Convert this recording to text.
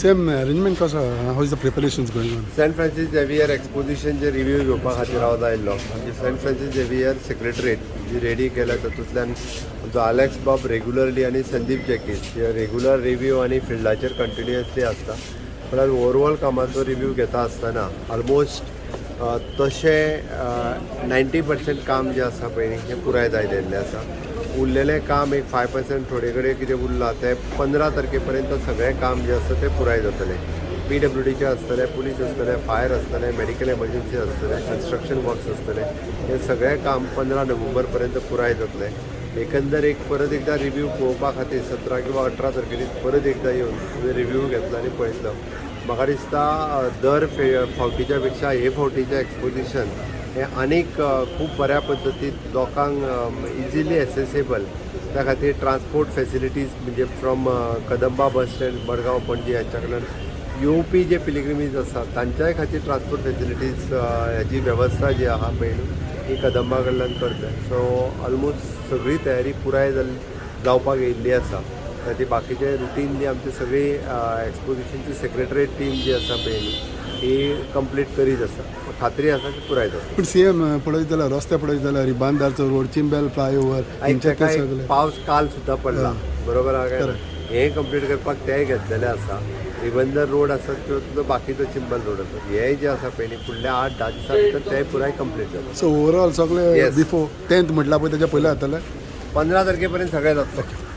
Same arrangement कसो, how is the preparations going on? Saint Francis Xavier एक्सपोजिशनचे review घेवपा खातीर हांव आयिल्लो. आमचे सेंट फ्रांसीस झेवियर सेक्रेटरीट जी रेडी केल्या, तातूंतल्यान आमचो आलेक्स बाब रेगुलरली आनी संदीप जॅकीस हे रेगुलर रिव्यू आनी फिल्डाचेर कंटिन्युअसली आसता. म्हळ्यार ओवरऑल कामाचो रिव्यू घेता आसतना ऑलमोस्ट तशें 90% काम जें आसा पळय न्ही, हें पुराय जायत येयल्लें आसा. उरलेलें काम एक 5% थोडे कडेन कितें उरलां, तें 15 तारखे पर्यंत सगळें काम जें आसा तें पुराय जातलें. पीडब्ल्यूडीचें आसतलें, पुलीस आसतले, फायर आसतलें, मेडिकल एमर्जन्सी आसतलें, कन्स्ट्रक्शन वर्क्स आसतलें. हें सगळें काम 15 नोव्हेंबर पर्यंत पुराय जातलें. एकंदर एक परत एकदा रिव्यू पळोवपा खातीर 17 किंवा 18 तारखेर परत एकदा येवन रिव्यू घेतलो आनी पळयतलो. म्हाका दिसता दर फावटीच्या पेक्षा हे फावटीचें एक्सपोजिशन हें आनीक खूब बऱ्या पद्दतीन लोकांक इजिली एसेसेबल, त्या खातीर ट्रान्सपोर्ट फेसिलिटीज, म्हणजे from Kadamba bus stand, Madgaon, Panaji हांच्या कडल्यान येवपी जे पिलिग्रिमीज आसात, तांच्याय खातीर ट्रान्सपोर्ट फेसिलिटीज हेजी वेवस्था जी आहा पळय न्हू, ही कदंबा कडल्यान करता. सो ऑलमोस्ट सगळी तयारी पुराय जाल्ली जावपाक येयल्ली आसा. खातीर बाकीचे रुटीनली आमची सगळी एक्सपोजिशनची सेक्रेटरीट टीम जी आसा पळय न्ही, ही कंप्लीट करीत आसा. खात्री आसा की पुराय जातली. पूण सीएम, पळयत जाल्यार रस्ते पळयत जाल्यार रिबांदारचो रोड, चिंबेल फ्लायओवर, आनी तें ताका एक सगळें. पावस काल सुद्दां पडला, बरोबर आहा काय? हें कंप्लीट करपाक तेय घेतलेले आसा. रिबंदर रोड आसा किंवा तुजो बाकीचो चिंबल रोड आसा, हे जे आसा पळय न्ही, फुडल्या 8-10 दिसां भितर ते पुराय कंप्लीट जाता. सो ओवरऑल सगळे Yes. Before 10th म्हटल्यार पळय, तेच्या पयलीं जातलें? 15 तारखे पर्यंत सगळें जातलें.